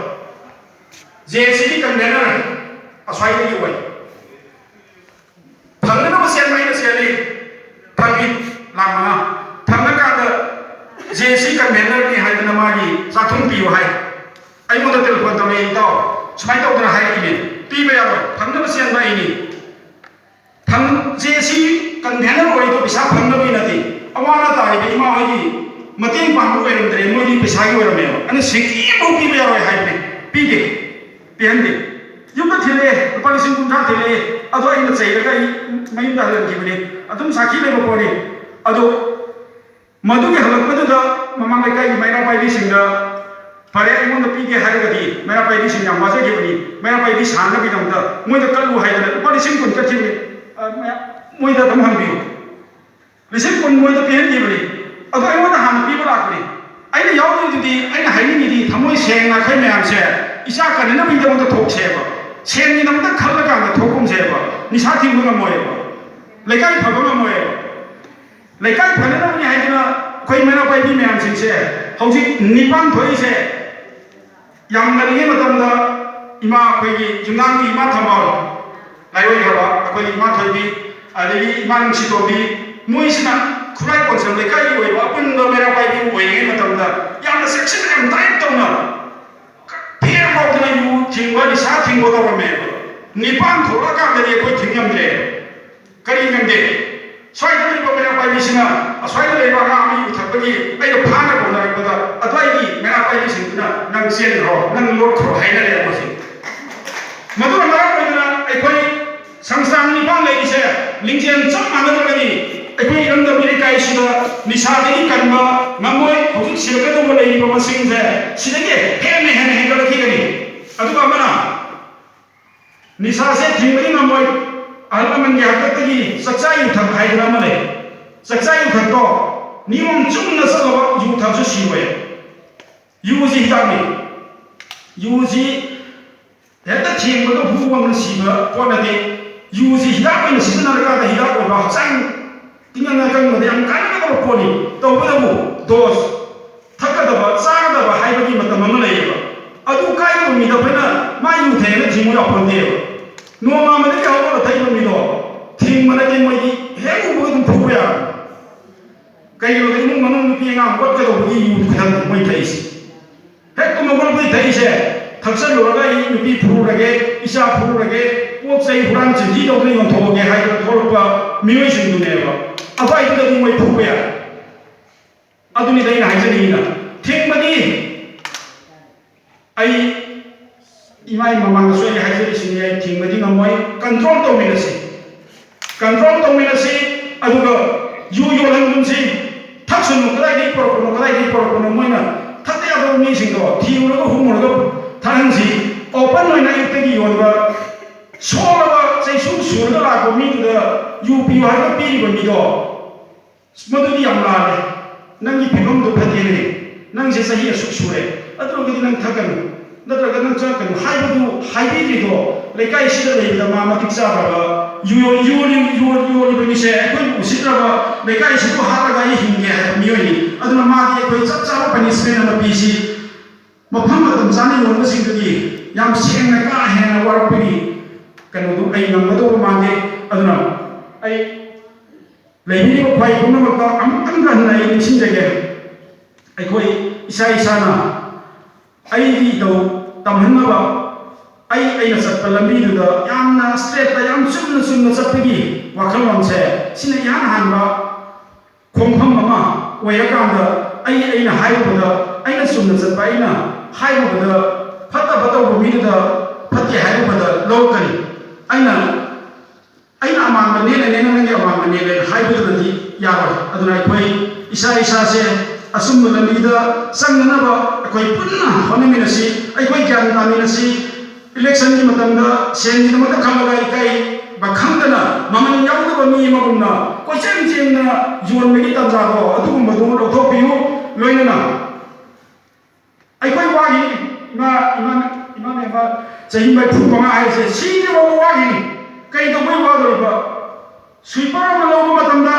ꯖꯦ ꯑꯦꯁ ꯁꯤꯒꯤ ꯀꯟꯚꯦꯅꯔ ꯑꯁ꯭ꯋꯥꯏꯗꯒꯤ ꯑꯣꯏ꯫ ꯐꯪꯅꯅꯕ ꯆꯦꯟꯕ ꯑꯩꯅ ꯆꯦꯜꯂꯤ, ꯐꯪꯉꯤ ꯂꯥꯈ ꯃꯉꯥ꯫ ꯐꯪꯉꯀꯥꯟꯗ ꯖꯦ ꯑꯦꯁ ꯁꯤ ꯀꯟꯚꯦꯅꯔꯅꯤ ꯍꯥꯏꯗꯅ ꯃꯥꯒꯤ ꯆꯥꯛꯊꯨꯝ ꯄꯤꯌꯨ ꯍꯥꯏ꯫ ꯑꯩꯉꯣꯟꯗ ꯇꯦꯂꯤꯐꯣꯟ ꯇꯧꯔꯛꯑꯦ, "ꯏꯇꯥꯎ, ꯁꯨꯃꯥꯏꯅ ꯇꯧꯗꯅ ꯍꯥꯏꯔꯛꯏꯅꯦ, ꯄꯤꯕ ꯌꯥꯔꯣꯏ, ꯐꯪꯅꯕ ꯆꯦꯟꯕ ꯑꯩꯅꯤ꯫ ꯐꯪ-, ꯖꯦ ꯑꯦꯁ ꯁꯤ ꯀꯟꯚꯦꯅꯔ ꯑꯣꯏꯔꯤꯗꯣ ꯄꯩꯁꯥ ꯐꯪꯅꯕꯒꯤ ꯅꯠꯇꯦ, ꯑꯋꯥ ꯑꯅꯥ ꯇꯥꯔꯤꯕ ꯏꯃꯥ ꯍꯣꯏꯒꯤ ꯃꯇꯦꯡ ꯄꯥꯡꯕ ꯑꯣꯏꯔꯝꯗ꯭ꯔꯦ, ꯃꯣꯏꯗꯤ ꯄꯩꯁꯥꯒꯤ ꯑꯣꯏꯔꯝꯃꯦꯕ꯫ ꯑꯗꯨꯅ ꯁꯤꯀꯤ ꯑꯃꯐꯥꯎ ꯄꯤꯕ ꯌꯥꯔꯣꯏ" ꯍꯥꯏꯕꯅꯦ꯫ ꯄꯤꯗꯦ, ꯄꯤꯍꯟꯗꯦ꯫ ꯌꯨꯝꯗ ꯊꯤꯜꯂꯛꯑꯦ, ꯂꯨꯄꯥ ꯂꯤꯁꯤꯡ ꯀꯨꯟꯊ꯭ꯔꯥ ꯊꯤꯜꯂꯛꯑꯦ, ꯑꯗꯣ ꯑꯩꯅ ꯆꯩꯔꯒ ꯑꯩ ꯃꯌꯨꯝꯗ ꯍꯜꯍꯟꯈꯤꯕꯅꯤ꯫ ꯑꯗꯨꯝ ꯁꯥꯈꯤ ꯂꯩꯕ ꯄꯣꯠꯅꯤ꯫ ꯑꯗꯣ ꯃꯗꯨꯒꯤ ꯍꯜꯂꯛꯄꯗꯨꯗ ꯃꯃꯥꯡ ꯂꯩꯀꯥꯏꯒꯤ ꯃꯩꯔꯥ ꯄꯥꯏꯕꯤꯁꯤꯡꯗ, "ꯐꯔꯦ, ꯑꯩꯉꯣꯟꯗ ꯄꯤꯒꯦ ꯍꯥꯏꯔꯒꯗꯤ ꯃꯩꯔꯥ ꯄꯥꯏꯕꯤꯁꯤꯡ ꯌꯥꯝ ꯋꯥꯖꯈꯤꯕꯅꯤ, ꯃꯩꯔꯥ ꯄꯥꯏꯕꯤ ꯁꯥꯟꯅꯕꯒꯤꯗꯃꯛꯇ ꯃꯣꯏꯗ ꯀꯠꯂꯨ" ꯍꯥꯏꯗꯅ ꯂꯨꯄꯥ ꯂꯤꯁꯤꯡ ꯀꯨꯟ ꯀꯠꯈꯤꯕꯅꯤ꯫ ꯑ, ꯃꯌꯥꯝ, ꯃꯣꯏꯗ ꯑꯗꯨꯝ ꯍꯟꯕꯤꯌꯨ꯫ ꯂꯤꯁꯤꯡ ꯀꯨꯟ ꯃꯣꯏꯗ ꯄꯤꯍꯟꯈꯤꯕꯅꯤ꯫ ꯑꯗꯣ ꯑꯩꯉꯣꯟꯗ ꯍꯥꯟꯅ ꯄꯤꯕ ꯂꯥꯛꯄꯅꯤ꯫ ꯑꯩꯅ ꯌꯥꯎꯗ꯭ꯔꯤꯗꯨꯗꯤ, ꯑꯩꯅ ꯍꯥꯏꯅꯤꯡꯉꯤꯗꯤ, ꯊꯃꯣꯏ ꯁꯦꯡꯅ ꯑꯩꯈꯣꯏ ꯃꯌꯥꯝꯁꯦ ꯏꯆꯥ ꯀꯟꯅꯅꯕꯒꯤꯗꯃꯛꯇ ꯊꯣꯛꯁꯦꯕ, ꯁꯦꯟꯒꯤꯗꯃꯛꯇ ꯈꯜꯂꯀꯥꯟꯗ ꯊꯣꯛꯀꯨꯝꯁꯦꯕ꯫ ꯅꯤꯁꯥ ꯊꯤꯡꯕ ꯉꯝꯃꯣꯏꯕ, ꯂꯩꯀꯥꯏ ꯐꯕ ꯉꯝꯃꯣꯏꯕ꯫ ꯂꯩꯀꯥꯏ ꯐꯅꯅꯕꯅꯤ ꯍꯥꯏꯗꯨꯅ ꯑꯩꯈꯣꯏ ꯃꯩꯔꯥ ꯄꯥꯏꯕꯤ ꯃꯌꯥꯝꯁꯤꯡꯁꯦ ꯍꯧꯖꯤꯛ ꯅꯤꯄꯥꯟ ꯊꯣꯛꯏꯁꯦ꯫ ꯌꯥꯝ ꯉꯜꯂꯤꯉꯩ ꯃꯇꯝꯗ ꯏꯃꯥ, ꯑꯩꯈꯣꯏꯒꯤ ꯌꯨꯝꯅꯥꯝꯒꯤ ꯏꯃꯥ ꯊꯝꯕꯥꯜ, ꯂꯥꯏꯑꯣꯏꯈ꯭ꯔꯕ ꯑꯩꯈꯣꯏꯒꯤ ꯏꯃꯥ ꯊꯣꯏꯕꯤ, ꯑꯗꯒꯤ ꯏꯃꯥ ꯅꯨꯡꯁꯤꯇꯣꯝꯕꯤ, ꯃꯣꯏꯁꯤꯅ ꯈꯨꯔꯥꯏ ꯀꯣꯟꯁꯝ ꯂꯩꯀꯥꯏꯒꯤ ꯑꯣꯏꯕ ꯑꯄꯨꯟꯕ ꯃꯩꯔꯥ ꯄꯥꯏꯕꯤ ꯑꯣꯏꯔꯤꯉꯩ ꯃꯇꯝꯗ ꯌꯥꯝꯅ ꯆꯦꯛꯁꯤꯟꯅ, ꯌꯥꯝ ꯇꯥꯏꯠ ꯇꯧꯅ ꯐꯦꯔ ꯐꯥꯎꯗꯅ ꯌꯨ ꯊꯤꯡꯕ, ꯅꯤꯁꯥ ꯊꯤꯡꯕ ꯇꯧꯔꯝꯃꯦꯕ꯫ ꯅꯤꯄꯥꯟ ꯊꯣꯛꯂꯛꯑꯀꯥꯟꯗꯗꯤ ꯑꯩꯈꯣꯏ ꯊꯤꯡ ꯉꯝꯗ꯭ꯔꯦ꯫ ꯀꯔꯤ ꯉꯝꯗꯦ? ꯁ꯭ꯋꯥꯏꯗ ꯂꯩꯕ ꯃꯩꯔꯥ ꯄꯥꯏꯕꯤꯁꯤꯅ ꯑꯁ꯭ꯋꯥꯏꯗ ꯂꯩꯕ ꯑꯉꯥꯡ ꯑꯃ ꯌꯨ ꯊꯛꯄꯒꯤ ꯑꯩꯅ ꯐꯥꯅ ꯀꯧꯅꯔꯛꯄꯗ ꯑꯗ꯭ꯋꯥꯏꯒꯤ ꯃꯩꯔꯥ ꯄꯥꯏꯕꯤꯁꯤꯡꯗꯨꯅ "ꯅꯪ ꯆꯦꯟꯈ꯭ꯔꯣ, ꯅꯪ ꯂꯣꯠꯈ꯭ꯔꯣ" ꯍꯥꯏꯅꯔꯦ ꯃꯣꯏꯁꯦ꯫ ꯃꯗꯨꯅ ꯃꯔꯝ ꯑꯣꯏꯗꯨꯅ ꯑꯩꯈꯣꯏ ꯁꯪꯁꯊꯥꯟ ꯅꯤꯄꯥꯟ ꯂꯩꯔꯤꯁꯦ ꯂꯤꯡꯖꯦꯜ ꯆꯞ ꯃꯥꯟꯅꯗ꯭ꯔꯒꯗꯤ ꯑꯩꯈꯣꯏ ꯏꯔꯝꯗꯝ ꯏꯀꯥꯏꯁꯤꯗ ꯅꯤꯁꯥꯗꯒꯤ ꯀꯟꯕ ꯉꯝꯃꯣꯏ꯫ ꯍꯧꯖꯤꯛ ꯁꯤꯔꯛꯀꯗꯧꯕ ꯂꯩꯔꯤꯕ ꯃꯁꯤꯡꯁꯦ ꯁꯤꯗꯒꯤ ꯍꯦꯟꯅ ꯍꯦꯟꯅ ꯍꯦꯟꯒꯠꯂꯛꯈꯤꯒꯅꯤ꯫ ꯑꯗꯨꯒ ꯑꯃꯅ ꯅꯤꯁꯥꯁꯦ ꯊꯤꯡꯕꯗꯤ ꯉꯝꯃꯣꯏ꯫ ꯑꯍꯜ ꯂꯃꯟꯒꯤ ꯍꯥꯛꯇꯛꯇꯒꯤ ꯆꯥꯛꯆꯥ ꯌꯨꯊꯛ ꯍꯥꯏꯗꯅ ꯑꯃ ꯂꯩ꯫ ꯆꯥꯛꯆꯥ ꯌꯨꯊꯛꯇꯣ ꯅꯤꯌꯣꯝ ꯆꯨꯝꯅ ꯆꯠꯂꯕ ꯌꯨ ꯊꯛꯁꯨ ꯁꯤꯔꯣꯏ꯫ ꯌꯨꯁꯤ ꯍꯤꯗꯥꯛꯅꯤ꯫ ꯌꯨꯁꯤ ꯍꯦꯛꯇ ꯊꯦꯡꯕꯗ ꯍꯨ ꯋꯥꯡꯅ ꯁꯤꯕ ꯄꯣꯠ ꯅꯠꯇꯦ꯫ ꯌꯨꯁꯤ ꯍꯤꯗꯥꯛ ꯑꯣꯏꯅ ꯁꯤꯖꯤꯟꯅꯔꯀꯥꯟꯗ ꯍꯤꯗꯥꯛ ꯑꯣꯏꯕ ꯍꯛꯆꯥꯡ ꯇꯤꯡꯒꯪ ꯑꯀꯪꯕꯗ ꯌꯥꯝ ꯀꯥꯟꯅꯒꯗꯕ ꯄꯣꯠꯅꯤ꯫ ꯇꯧꯕꯇꯕꯨ ꯗꯣꯁ, ꯊꯛꯀꯗꯕ ꯆꯥꯒꯗꯕ ꯍꯥꯏꯕꯒꯤ ꯃꯇꯝ ꯑꯃ ꯂꯩꯌꯦꯕ꯫ ꯑꯗꯨ ꯀꯥꯏꯗꯕ ꯃꯤꯗ ꯑꯩꯈꯣꯏꯅ ꯃꯥ ꯌꯨ ꯊꯛꯑꯦꯅ ꯊꯤꯡꯉꯨ ꯌꯥꯄꯣꯟꯇꯦꯕ꯫ ꯅꯣꯡꯉꯥꯟꯕꯗꯒꯤ ꯍꯧꯒꯠꯂ ꯊꯛꯏꯕ ꯃꯤꯗꯣ ꯊꯤꯡꯕ ꯅꯠꯇꯦ, ꯃꯣꯏꯗꯤ ꯍꯦꯛ ꯎꯕꯒ ꯑꯗꯨꯝ ꯐꯨꯕ ꯌꯥꯔꯕꯅꯤ꯫ ꯀꯩꯒꯤꯅꯣꯗ ꯏꯃꯨꯡ ꯃꯅꯨꯡ ꯅꯨꯄꯤ ꯑꯉꯥꯡ ꯑꯣꯠꯀꯗꯧꯕꯒꯤ ꯌꯨ ꯈꯛꯇꯪ ꯃꯣꯏ ꯊꯛꯏꯁꯦ꯫ ꯍꯦꯛ ꯇꯨꯝ ꯍꯧꯒꯠꯂꯛꯄꯗꯒꯤ ꯊꯛꯏꯁꯦ, ꯊꯛꯆꯜꯂꯨꯔꯒ ꯑꯩ ꯅꯨꯄꯤ ꯐꯨꯔꯨꯔꯒꯦ, ꯏꯆꯥ ꯐꯨꯔꯨꯔꯒꯦ, ꯄꯣꯠ ꯆꯩ ꯍꯨꯔꯥꯟ ꯆꯤꯟꯊꯤ ꯇꯧꯗꯅ ꯌꯣꯟꯊꯣꯛꯑꯒꯦ ꯍꯥꯏꯗꯅ ꯊꯣꯛꯂꯛꯄ ꯃꯤꯑꯣꯏꯁꯤꯡꯗꯨꯅꯦꯕ꯫ ꯑꯗꯨꯋꯥꯏꯗꯨꯗꯗꯤ ꯃꯣꯏ ꯐꯨꯕ ꯌꯥꯏ꯫ ꯑꯗꯨꯅꯤꯗ ꯑꯩꯅ ꯍꯥꯏꯖꯅꯤꯡꯉꯤꯅ ꯊꯤꯡꯕꯗꯤ ꯑꯩ ꯏꯃꯥ ꯃꯃꯥꯡꯗꯁꯨ ꯑꯩ ꯍꯥꯏꯖꯔꯤꯁꯤꯅꯤ, ꯑꯩ ꯊꯤꯡꯕꯗꯤ ꯉꯝꯃꯣꯏ꯫ ꯀꯟꯇ꯭ꯔꯣꯜ ꯇꯧꯃꯤꯟꯅꯁꯤ, ꯀꯟꯇ꯭ꯔꯣꯜ ꯇꯧꯃꯤꯟꯅꯁꯤ꯫ ꯑꯗꯨꯒ ꯌꯨ ꯌꯣꯜꯍꯟꯒꯨꯝꯁꯤ꯫ ꯊꯛꯁꯅꯨ, ꯀꯗꯥꯏꯗꯒꯤ ꯄꯨꯔꯛꯄꯅꯣ, ꯀꯗꯥꯏꯗꯒꯤ ꯄꯨꯔꯛꯄꯅꯣ? ꯃꯣꯏꯅ ꯊꯛꯄ ꯌꯥꯗꯕ ꯃꯤꯁꯤꯡꯗꯣ ꯊꯤꯔꯨꯔꯒ ꯍꯨꯝꯃꯨꯔꯒ ꯊꯛꯍꯟꯁꯤ꯫ ꯑꯣꯄꯟ ꯑꯣꯏꯅ ꯑꯌꯨꯛꯇꯒꯤ ꯌꯣꯟꯕ, ꯁꯣꯛꯂꯕ ꯆꯩꯁꯨ ꯁꯨꯔꯒ ꯂꯥꯛꯄ ꯃꯤꯗꯨꯗ ꯌꯨ ꯄꯤꯌꯨ ꯍꯥꯏꯔꯒ ꯄꯤꯔꯤꯕ ꯃꯤꯗꯣ ꯃꯗꯨꯗꯤ ꯌꯥꯝ ꯂꯥꯜꯂꯦ꯫ ꯅꯪꯒꯤ ꯐꯤꯕꯝꯗꯨ ꯐꯠꯇꯦꯅꯦ꯫ ꯅꯪꯁꯦ ꯆꯍꯤ ꯑꯁꯨꯛ ꯁꯨꯔꯦ, ꯑꯗꯨ ꯑꯣꯏꯔꯒꯗꯤ ꯅꯪ ꯊꯛꯀꯅꯨ, ꯅꯠꯇ꯭ꯔꯒ ꯅꯪ ꯆꯥꯀꯅꯨ ꯍꯥꯏꯕꯗꯨ ꯍꯥꯏꯕꯤꯗ꯭ꯔꯤꯗꯣ ꯂꯩꯀꯥꯏꯁꯤꯗ ꯂꯩꯕꯗ ꯃꯥ ꯃꯇꯤꯛ ꯆꯥꯗ꯭ꯔꯕ, ꯌꯨ ꯌꯣꯜ-, ꯌꯨ ꯌꯣꯜ-, ꯌꯨ ꯌꯣꯜꯂꯤꯕ ꯃꯤꯁꯦ ꯑꯩꯈꯣꯏꯕꯨ ꯎꯁꯤꯠꯇ꯭ꯔꯕ, ꯂꯩꯀꯥꯏꯁꯤꯕꯨ ꯍꯥꯠꯂꯒ ꯑꯩ ꯍꯤꯡꯒꯦ ꯍꯥꯏꯕ ꯃꯤꯑꯣꯏꯅꯤ꯫ ꯑꯗꯨꯅ ꯃꯥꯗꯤ ꯑꯩꯈꯣꯏ ꯆꯞ ꯆꯥꯕ ꯄꯅꯤꯁꯃꯦꯟ ꯑꯃ ꯄꯤꯁꯤ꯫ ꯃꯐꯝ ꯃꯇꯝ ꯆꯥꯅ ꯌꯣꯟꯕꯁꯤꯡꯗꯨꯗꯤ ꯌꯥꯝ ꯁꯦꯡꯅ ꯀꯥ ꯍꯦꯟꯅ ꯋꯥꯔꯛꯄꯒꯤ ꯀꯩꯅꯣꯗꯨ ꯑꯩ ꯉꯝꯒꯗꯧꯕ ꯃꯥꯟꯗꯦ꯫ ꯑꯗꯨꯅ ꯑꯩ ꯂꯩꯕꯤꯔꯤꯕ ꯈ꯭ꯋꯥꯏ ꯄꯨꯝꯅꯃꯛꯇ ꯑꯃꯨꯛꯇꯪꯒ ꯍꯟꯅ ꯑꯩ ꯅꯤꯡꯁꯤꯡꯖꯒꯦ꯫ ꯑꯩꯈꯣꯏ ꯏꯁꯥ ꯏꯁꯥꯅ ꯑꯩꯒꯤ ꯏꯊꯧ ꯇꯝꯍꯟꯅꯕ ꯑꯩ ꯑꯩꯅ ꯆꯠꯄ ꯂꯝꯕꯤꯗꯨꯗ ꯌꯥꯝꯅ ꯏꯁꯇ꯭ꯔꯦꯠꯇ ꯌꯥꯝ ꯆꯨꯝꯅ ꯆꯨꯝꯅ ꯆꯠꯄꯒꯤ ꯋꯥꯈꯜꯂꯣꯟꯁꯦ, ꯁꯤꯅ ꯏꯍꯥꯟ ꯍꯥꯟꯕ ꯈꯣꯡꯐꯝ ꯑꯃ ꯑꯣꯏꯔꯀꯥꯟꯗ, ꯑꯩ ꯑꯩꯅ ꯍꯥꯏꯔꯨꯕꯗ, ꯑꯩꯅ ꯆꯨꯝꯅ ꯆꯠꯄ ꯑꯩꯅ ꯍꯥꯏꯔꯨꯕꯗ, ꯐꯠꯇꯕ ꯇꯧꯕ ꯃꯤꯗꯨꯗ ꯐꯠꯇꯦ ꯍꯥꯏꯔꯨꯕꯗ ꯂꯧꯔꯛꯀꯅꯤ꯫ ꯑꯩꯅ ꯑꯩꯅ ꯑꯃꯥꯡꯕ ꯅꯦꯅ ꯅꯦꯅ ꯅꯪꯒꯤ ꯑꯃꯥꯡꯕ ꯅꯦꯅ ꯍꯥꯏꯕꯗꯨꯅꯗꯤ ꯌꯥꯔꯣꯏ꯫ ꯑꯗꯨꯅ ꯑꯩꯈꯣꯏ ꯏꯁꯥ ꯏꯁꯥꯁꯦ ꯑꯆꯨꯝꯕ ꯂꯝꯕꯤꯗ ꯆꯪꯅꯅꯕ ꯑꯩꯈꯣꯏ ꯄꯨꯟꯅ ꯍꯣꯠꯅꯃꯤꯟꯅꯁꯤ, ꯑꯩꯈꯣꯏ ꯒ꯭ꯌꯥꯟ ꯇꯥꯃꯤꯟꯅꯁꯤ꯫ ꯏꯂꯦꯛꯁꯟꯒꯤ ꯃꯇꯝꯗ ꯁꯦꯟꯒꯤꯗꯃꯛꯇ ꯈꯜꯂꯒ ꯏꯀꯥꯏꯕ ꯈꯪꯗꯅ ꯃꯃꯜ ꯌꯥꯎꯗꯕ ꯃꯤ ꯑꯃꯒꯨꯝꯅ ꯀꯣꯏꯆꯦꯟ ꯆꯦꯟꯗꯅ ꯌꯣꯟꯕꯒꯤ ꯇꯥꯟꯖꯥꯗꯣ ꯑꯗꯨꯒꯨꯝꯕꯗꯨ ꯂꯧꯊꯣꯛꯄꯤꯌꯨ꯫ ꯂꯣꯏꯅꯅ ꯑꯩꯈꯣꯏ ꯋꯥꯈꯤꯅꯤ꯫ ꯏꯃꯥ, ꯏꯃꯥ, ꯏꯃꯥ ꯃꯦꯝꯃ ꯆꯍꯤ ꯃꯔꯤꯐꯨ ꯃꯉꯥ ꯍꯥꯏꯁꯦ ꯁꯤꯗ꯭ꯔꯤꯐꯥꯎ ꯋꯥꯈꯤꯅꯤ꯫ ꯀꯩꯗꯧꯕꯩ ꯋꯥꯗꯣꯔꯤꯕ? ꯁ꯭ꯋꯤꯄꯔ ꯑꯃ ꯂꯧꯕ ꯃꯇꯝꯗ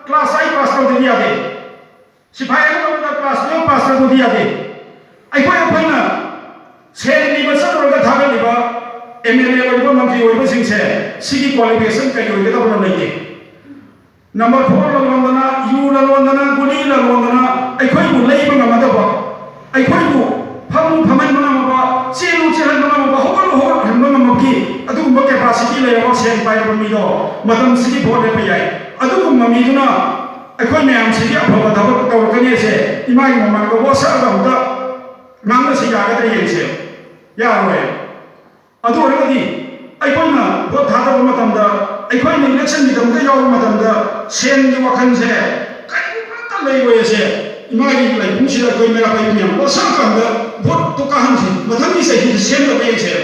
ꯀ꯭ꯂꯥꯁ ꯑꯩꯠ ꯄꯥꯁ ꯇꯧꯗꯗꯤ ꯌꯥꯗꯦ꯫ ꯁꯤꯐꯥꯏ ꯑꯃ ꯂꯧꯕꯗ ꯀ꯭ꯂꯥꯁ ꯇꯨꯌꯦꯜꯞ ꯄꯥꯁ ꯇꯧꯗꯗꯤ ꯌꯥꯗꯦ꯫ ꯑꯩꯈꯣꯏ, ꯑꯩꯈꯣꯏꯅ ꯁꯦꯟ ꯅꯤꯕ ꯆꯠꯂꯨꯔꯒ ꯊꯥꯒꯠꯂꯤꯕ ꯑꯦꯝ ꯑꯦꯜ ꯑꯦ ꯑꯣꯏꯕ, ꯃꯟꯇ꯭ꯔꯤ ꯑꯣꯏꯕꯁꯤꯡꯁꯦ ꯁꯤꯒꯤ ꯀ꯭ꯋꯥꯂꯤꯐꯤꯀꯦꯁꯟ ꯀꯔꯤ ꯑꯣꯏꯒꯗꯕꯅꯣ ꯂꯩꯇꯦ꯫ ꯅꯝꯕꯔ ꯐꯣꯔ ꯂꯂꯣꯟꯗꯅ, ꯌꯨ ꯂꯂꯣꯟꯗꯅ, ꯒꯨꯂꯤ ꯂꯂꯣꯟꯗꯅ ꯑꯩꯈꯣꯏꯕꯨ ꯂꯩꯕ ꯉꯝꯃꯗꯕ, ꯑꯩꯈꯣꯏꯕꯨ ꯐꯝꯃꯨ ꯐꯝꯍꯟꯕ ꯉꯝꯃꯕ, ꯆꯦꯜꯂꯨ ꯆꯦꯜꯍꯟꯕ ꯉꯝꯃꯕ, ꯍꯧꯒꯠꯂꯨ ꯍꯧꯒꯠꯍꯟꯕ ꯉꯝꯃꯕꯒꯤ ꯑꯗꯨꯒꯨꯝꯕ ꯀꯦꯄꯥꯁꯤꯇꯤ ꯂꯩꯔꯕ ꯁꯦꯟ ꯄꯥꯏꯔꯕ ꯃꯤꯗꯣ ꯃꯇꯝꯁꯤꯒꯤ ꯚꯣꯠ ꯂꯦꯞꯄ ꯌꯥꯏ꯫ ꯑꯗꯨꯒꯨꯝꯕ ꯃꯤꯗꯨꯅ ꯑꯩꯈꯣꯏ ꯃꯌꯥꯝꯁꯤꯒꯤ ꯑꯐꯕ ꯊꯕꯛ ꯇꯧꯔꯛꯀꯅꯤ ꯍꯥꯏꯁꯦ ꯏꯃꯥꯒꯤ ꯃꯃꯥꯡꯗ ꯋꯥꯁꯛꯑꯒ ꯑꯝꯇ ꯉꯥꯡꯅꯁꯤ꯫ ꯌꯥꯒꯗ꯭ꯔꯥ ꯌꯦꯡꯁꯦ꯫ ꯌꯥꯔꯣꯏ꯫ ꯑꯗꯨ ꯑꯣꯏꯔꯒꯗꯤ ꯑꯩꯈꯣꯏꯅ ꯚꯣꯠ ꯊꯥꯗꯕ ꯃꯇꯝꯗ, ꯑꯩꯈꯣꯏꯅ ꯏꯂꯦꯛꯁꯟꯒꯤꯗꯃꯛꯇ ꯌꯥꯎꯕ ꯃꯇꯝꯗ ꯁꯦꯟꯒꯤ ꯋꯥꯈꯜꯁꯦ ꯀꯔꯤꯃꯠꯇ ꯂꯩꯔꯣꯏ ꯑꯁꯦ ꯏꯃꯥꯒꯤ ꯂꯥꯏꯕꯨꯡꯁꯤꯗ ꯑꯩꯈꯣꯏ ꯃꯩꯔꯥ ꯄꯥꯏꯕꯤ ꯃꯌꯥꯝ ꯋꯥꯁꯛꯑꯀꯥꯟꯗ ꯚꯣꯠꯇꯨ ꯀꯥꯍꯟꯁꯤ꯫ ꯃꯊꯪꯒꯤ ꯆꯍꯤꯗ ꯁꯦꯝꯗꯕ ꯌꯦꯡꯁꯦꯕ꯫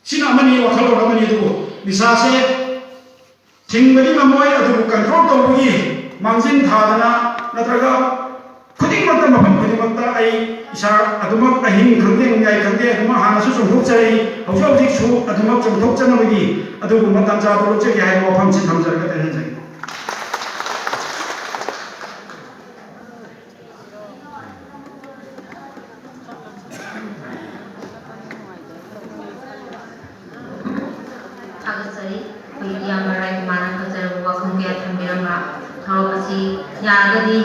ꯁꯤꯅ ꯑꯃꯅꯤ, ꯋꯥꯈꯜꯂꯣꯟ ꯑꯃꯅꯤ꯫ ꯑꯗꯨꯕꯨ ꯅꯤꯁꯥꯁꯦ ꯊꯤꯡꯕꯗꯤ ꯉꯝꯃꯣꯏ, ꯑꯗꯨꯕꯨ ꯀꯟꯇ꯭ꯔꯣꯜ ꯇꯧꯕꯒꯤ ꯃꯥꯡꯖꯤꯟ ꯊꯥꯗꯅ ꯅꯠꯇ꯭ꯔꯒ ꯈꯨꯗꯤꯡꯃꯛꯇ, ꯃꯐꯝ ꯈꯨꯗꯤꯡꯃꯛꯇ ꯑꯩ ꯏꯁꯥ ꯑꯗꯨꯃꯛ ꯑꯍꯤꯡ ꯈꯪꯗꯦ, ꯅꯣꯡꯌꯥꯏ ꯈꯪꯗꯦ, ꯑꯗꯨꯃꯛ ꯍꯥꯟꯅꯁꯨ ꯆꯣꯡꯊꯣꯛꯆꯔꯛꯏ, ꯍꯧꯖꯤꯛ ꯍꯧꯖꯤꯛꯁꯨ ꯑꯗꯨꯃꯛ ꯆꯣꯡꯊꯣꯛꯆꯅꯕꯒꯤ ꯑꯗꯨꯒꯨꯝꯕ ꯇꯥꯟꯖꯥꯗꯨ ꯂꯧꯖꯒꯦ ꯍꯥꯏꯕ ꯋꯥꯐꯝꯁꯤ ꯊꯝꯖꯔꯒ ꯇꯦꯟꯖꯒꯦ꯫ ꯊꯥꯒꯠꯆꯔꯤ꯫ ꯑꯩꯈꯣꯏ ꯏꯌꯥꯝꯕ ꯔꯥꯏꯀꯨꯃꯥꯔꯅ ꯐꯖꯔꯕ ꯋꯥꯐꯝ ꯀꯌꯥ ꯊꯝꯕꯤꯔꯝꯕ ꯊꯧꯔꯝ ꯑꯁꯤ ꯌꯥꯔꯒꯗꯤ